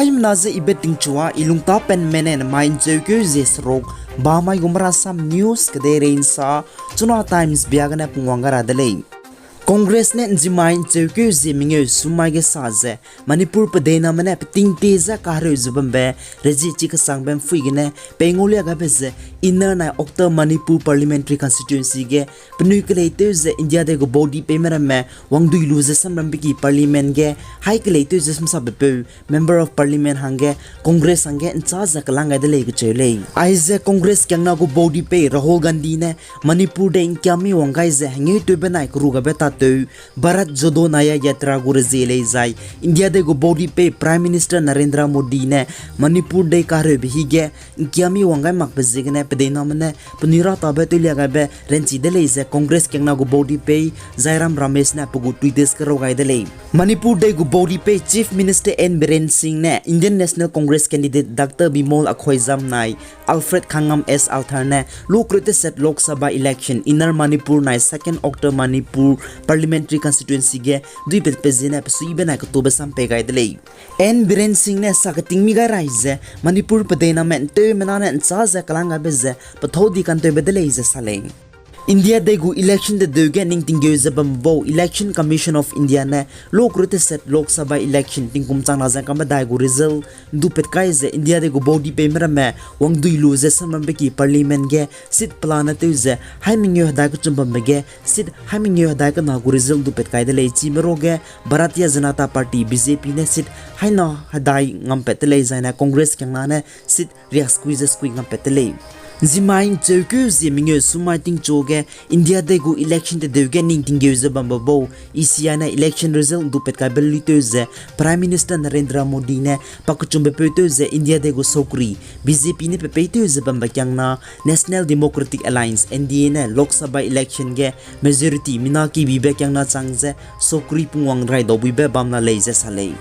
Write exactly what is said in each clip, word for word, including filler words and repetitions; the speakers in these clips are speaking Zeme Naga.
Aimena ze ibe tingchua i lungtapenme ne nemai ’ncheukeu zie seruk, bamai gu Marasam News kedeirei ’nsa, Chuna Times bia gene pungwang gai ra de lei. Congress ne ’nzimai ’ncheukeu zie mengeu sumai ge sa ze, Manipur pedeiname ne petingte ze kahereu ze bambe, rezie chi kesangbe ’mpui gene, pei ngau lia gaibe ze, Inner nai Outer Manipur Parliamentary Constituency ge, penui keleitew ze India dei gu baudi peime ramme, wangdui lu ze samrambe ki Parliament ge, hai keleitew ze samsapbe peu, Member of Parliament hangge, Congress hangge ’nchâ ze kelang gai de lei kecheu lei. Aize Congress kiangna gu baudi pei Rahul Gandhi ne, Manipur dei ’ngkiami wang gai ze hengeu tewbe nai keru gaibe tâtew, Bharat Jodo Nyay Yatra gu rezie lei zai, India dei gu baudi pei Prime Minister Narendra Modi ne, Manipur dei kahereube hige, ’ngkiami wang gai makbe ziegene pedeiname ne, penui ratabe tewlia gaibe ranchi de lei ze Congress kiangna gu baudi pei, Jairam Ramesh ne pe gu Twitter ge rau gai de lei. Manipur dei gu baudi pei Chief Minister N Biren Singh ne Indian National Congress candidate Doctor Bimol Akoijam nai Alfred Khangam S Arthur ne lu kreu teset Lok Sabha election Inner Manipur nai Second Outer Manipur Parliamentary Constituency ge duipatbe ziene pesuibe nai ketobe sam pei gai de lei. N Biren Singh ne sa keting mi gai rai ze, Manipur pedeiname ’nteumena ne ’nchâ ze kelang gaibe ze, pethâu di kantewbe de lei ze sa lei. India dei gu election tedeu ge ning tinggeu ze bambe bau Election Commission of India ne lu kreu teset Lok Sabha election tingkum changna ze kam medai gu result ’ndupat kai ze India dei gu baudi peime ramme wangdui lu ze samrambe ki Parliament ge seat pelane tew ze hai mengeu hedai kechum bambe ge seat hai mengeu hedai kena gu result ’ndupat kai de lei. Chime ruage Bharatiya Janata Party, B J P ne seat haina hedai ngampat de lei, zaine Congress kiangna ne seat riaksekui ze sekui ngampat de lei. ’Nzimai ’ncheukeu zie mengeu sumai tingchu ge India dei gu election tedeu ge ning tinggeu ze bambe bau, E C I ne election result ’ndupat kaibe luitew ze Prime Minister Narendra Modi ne pa kechumbe peu tew ze India dei gu saukri, B J P ne pepeitew ze bambe kiangna National Democratic Alliance, N D A ne Lok Sabha election ge majority mina kibibe kiangna chang ze saukri pungwang rai daubuibe bam la lei ze sa lei.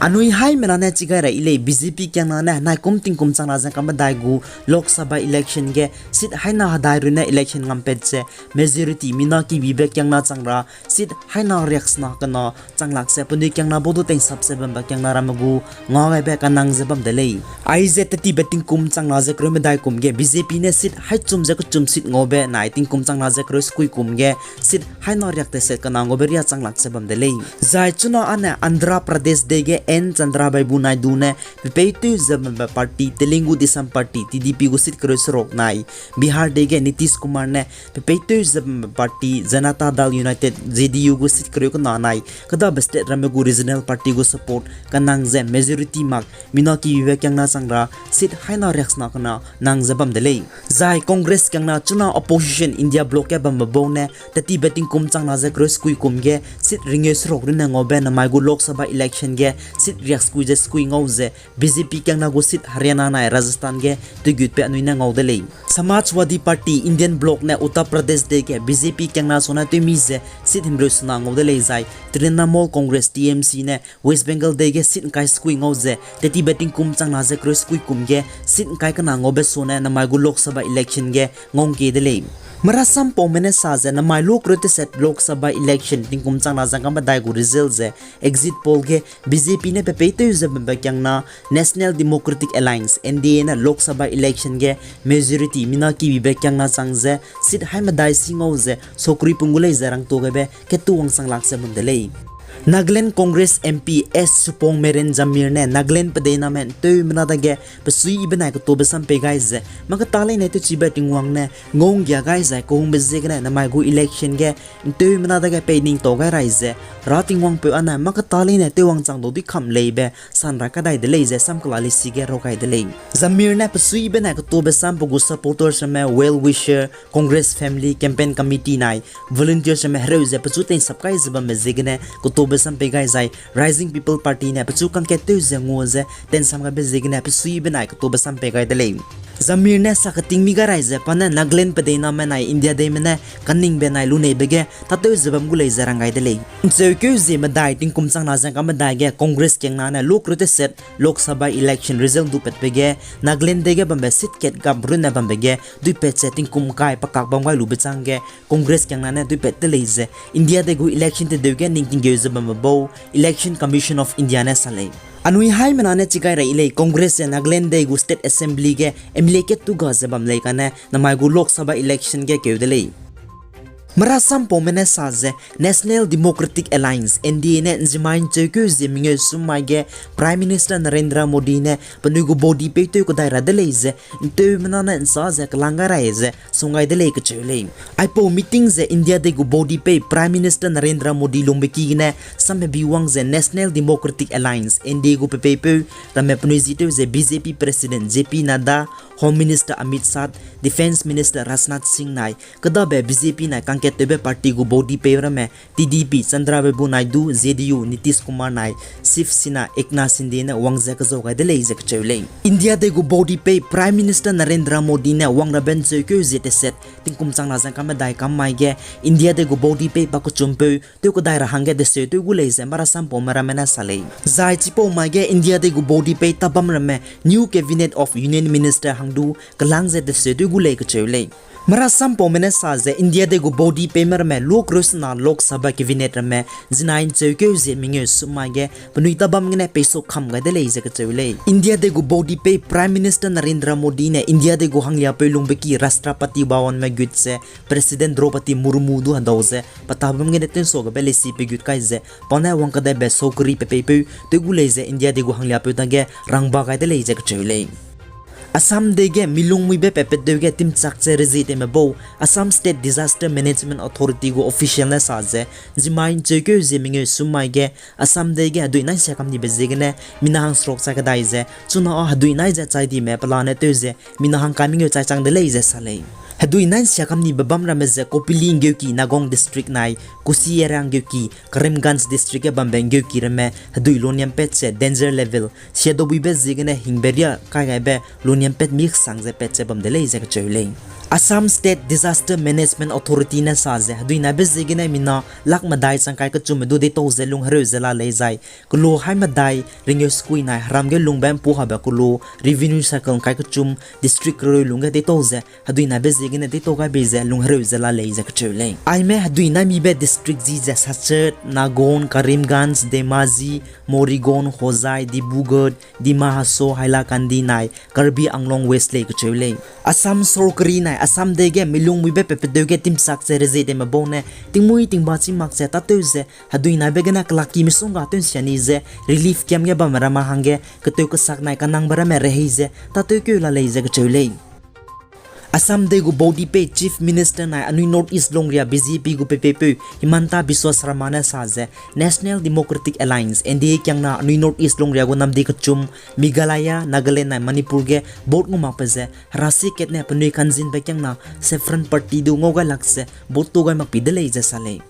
Anui haimena ne chi gai ra yi lei, B J P kiangna ne naikum tingkum changna ze kam medai gu Lok Sabha election ge seat haina hedai runne election ngampat ze majority mina kibibe kiangna chang ra seat haina riaksena kena chang lak ze penui kiangna bau du tei'nsap ze bambe kiangna ramme gu ngau gaibe kanang ze bam de lei. Aize tetibe tingkum changna ze kereu medai kum ge B J P ne seat haichum ze kechum seat ngaube nai tingkum changna ze kereu sekui kum ge seat haina riak teset kena ngaube ria chang lak ze bam de lei. Zai chuna ane Andhra Pradesh dei ge N Chandrababu Naidu ne pepeitew ze bambe party Telugu Desam Party, T D P gu seat kereu seruk nai, Bihar dei ge Nitish Kumar ne pepeitew ze bambe party Janata Dal United, J D U gu seat kereu kena nai, kedabe state ramme gu regional party gu support kanang ze majority mak mina kibibe kiangna chang ra seat haina riaksena kena nang ze bam de lei. Zai Congress kiangna chuna opposition India bloc ge bambe bau ne tetibe tingkum changna ze kereu sekui kum ge seat ringeu seruk runne ngaube namai gu Lok Sabha election ge seat riaksekui ze sekui ngau ze B J P kiangna gu seat Haryana nai Rajasthan ge tewgutbe anui ne ngau de lei. Samajwadi Party Indian bloc ne Uttar Pradesh dei ge B J P kiangna suna tewmi ze seat himreu sena ngau de lei zai Trinamool Congress, T M C ne West Bengal dei ge seat ’ngkai sekui ngau ze tetibe tingkum changna ze kereu sekui kum ge seat ’ngkai kena ngaube sune namai gu Lok Sabha election ge ngau ’ngkie de lei. Marasam paume ne sa ze namai lu kereu teset Lok Sabha election tingkum changna ze kam medai gu result ze exit poll ge B J P ne pepeitew ze bambe kiangna National Democratic Alliance, N D A ne Lok Sabha election ge majority mina kibibe kiangna chang ze seat hai medai si ngau ze saukri pung gu lei ze rangtuagaibe ketu wangchang lak ze bam de lei. Nagaland Congress M P S Supongmeren Jamir ne Nagaland pedeiname ’nteumena dage pesuibe nai ketobe sam pei gai ze, maketa leine tewchibe Tingwang ne ngau ’nggia gai zai kehungbe ziegene namai gu election ge ’nteumena dage pei ningtau gai rai ze, Ra Tingwangpeu ane maketa leine tewwang chang dau di kam leibe sanra kadai de lei ze sam kela lisi ge rau gai de lei. Jamir ne pesuibe nai ketobe sam pe gu supporters ramme, well wisher, Congress family, campaign committee nai volunteers ramme hereu ze pechu tei'nsap kai ze bambe ziegene ketobe sam pei gai zai Rising People Party ne pechu kangkat tew ze ngua ze tei'nsam gaibe ziegene pesuibe nai ketobe sam pei gai de lei. Jamir ne sa keting mi gai rai ze pa ne Nagaland pedeiname nai India deime ne kaningbe nai luneibe ge tâtew ze bam gu lei ze rang gai de lei. ’Ncheukeu zie medai tingkum changna ze ngka medai ge Congress kiangna ne lu kereu teset Lok Sabha election result dupatbe ge Nagaland dei ge bambe seat kat gap runne bambe ge duipat ze tingkum kai pakak bam gai lube chang ge Congress kiangna ne duipat de lei ze India dei gu election tedeu ge ning tinggeu ze bambe bau Election Commission of India ne sa lei. Anui haimena ne chi gai ra i lei, Congress ze Nagaland dei gu State Assembly ge M L A kat tu ga ze bam lei kane, namai gu Lok Sabha election ge keu de lei. Merasampaume ne sa ze, National Democratic Alliance, N D A ne nzimai ncheukeu zie mengeu sum mai ge Prime Minister Narendra Modi ne penui gu body pei tew kedai ra de lei ze, nteumena ne nsa ze kelang gai ra ze, sung gai de lei kacheu lei. Aipau meeting ze India dei gu body pei Prime Minister Narendra Modi lungbe ki gene, samhebi wang ze National Democratic Alliance, N D A gu pepeipeu, ramme penui zitew ze B J P President J P Nadda, Home Minister Amit Shah, Defence Minister Rajnath Singh nai, kedabe B J P nai kangkattewbe party gu body pei ramme, T D P Chandrababu Naidu, J D U Nitish Kumar nai, Shiv Sena Eknath Shinde ne wang ze kezau gai de lei ze kacheu lei. India dei gu body pei Prime Minister Narendra Modi ne wang rabe ncheukeu zie teset, tingkum changna zangkam medai kam mai ge, India dei gu body pei pa kechumpeu, tew kedai ra hangge deseu tew gu lei ze merasampaume ramme ne sa lei. Zai chipau mai ge India dei gu body pei tabam ramme New Cabinet of Union Minister hang du kelang ze deseu tew gu lei kacheu lei. Merasampaume ne sa ze India dei gu body peime ramme luakreu sena Lok Sabha Cabinet ramme zinai ncheukeu zie mengeu sum mai ge penui tabam gene peisuk kam gai de lei ze kacheu lei. India dei gu body pei Prime Minister Narendra Modi ne India dei gu hangliapeu lungbe ki Rashtrapati Bhavan me gut ze President Droupadi Murmu du hedau ze, pa tabam gene tensua gabe leisi pe gut kai ze, pa ne wang kedaibe saukeri pepeipeu tew gu lei ze India dei gu hangliapeu dage rangba gai de lei ze kacheu lei. Assam dei ge milung muibe pepedeu ge timchak ze rezie teime bau, Assam State Disaster Management Authority gu official ne sa ze, nzimai ncheukeu zie mengeu sum mai ge, Assam dei ge hedui nai sia kam nibe ziegene, mina hang seruk chai kedai ze, chuna â hedui nai ze chai dime pelane tew ze, mina hang kai mengeu chai chang de lei ze sa lei. Hedui nai sia kam nibe bam ramme ze Kopili nggeuki Nagaon District nai, Kusi area nggeuki, Karimganj District ge bambe nggeuki ramme, hedui loniam pat ze danger level, sia dabuibe ziegene hingbe ria kai gaibe loniam pat mi kesang ze pat ze bam de lei ze kacheu lei. Assam State Disaster Management Authority ne sa ze, hedui naibe ziegene mina lak medai chang kai kechumme du deitau ze lung hereu ze la lei zai, kelo hai medai, ringeu sekui nai, heram ge lungbe mpu habe kelo, revenue cycle kai kechum, district kereu lungge deitau ze, hedui naibe ziegene deitau gaibe ze lung hereu ze la lei ze kacheu lei. Aime hedui nai mibe district zi ze Sachar, Nagaon, Karimganj, Dhemaji, Morigaon, Hojai, Dibrugarh, Dima Hasao, Hailakandi nai, Karbi Anglong West lei kacheu lei. Assam sorkari nai Assam dei ge milung muibe pepedeu ge timchak ze rezie teime bau ne, tingmui tingba chi mak ze tâtew ze, hedui naibe gene kelak ki misongga tew nsia ni ze, relief camp ge bamme ramme hangge, ketew kesak nai kanangbe ramme rehei ze, tâtew keu la lei ze kacheu lei. Assam dei gu body pei Chief Minister nai anui North East lungria B J P gu pepeipeu Himanta Biswa Sarma ne sa ze, National Democratic Alliance, N D A kiangna anui North East lungria gu namdi kechum, Meghalaya, Nagaland nai Manipur ge vote ngau makbe ze, herasi kat ne penui kanzinbe kiangna Saffron Party du ngau gai lak ze, vote tu gai makpi de lei ze sa lei.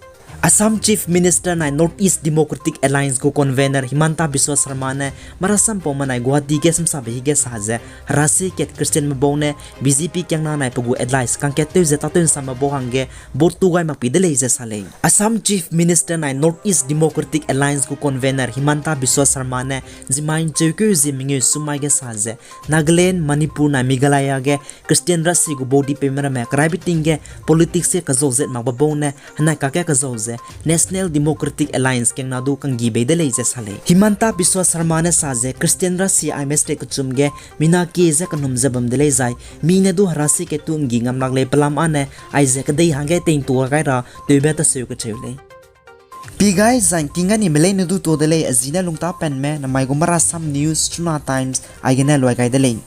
Assam Chief Minister nai North East Democratic Alliance gu convener Himanta Biswa Sarma ne merasampaume nai Guwahati ge samsabe hi ge sa ze, herasi kat Christianme bau ne B J P kiangna nai pe gu advice kangkat tew ze tâtew nsamme bau hangge vote tu gai makpi de lei ze sa lei. Assam Chief Minister nai North East Democratic Alliance gu convener Himanta Biswa Sarma ne zimai ncheukeu zie mengeu sum mai ge sa ze, Nagaland, Manipur nai Meghalaya ge Christian rasi gu body peime ramme keraibe ting ge politics ge kazau zet makbe bau ne henai kakge kazau ze National Democratic Alliance kiangna du kanggi bei de lei ze sa lei. Himanta Biswa Sarma ne sa ze Christian rasi aime state kechum ge mina kie ze kenum ze bam de lei zai, mi ne du herasi kat tu nggi ngam lak lei pelam â ne, aize kedei hangge teintua gai ra tewbe taseu kacheu lei. Pi gai zai ngking gai nime leine du tuâ de lei, a zi ne lungtâ penme namai gu Marasam News, Chuna Times, aigene luai gai de lei.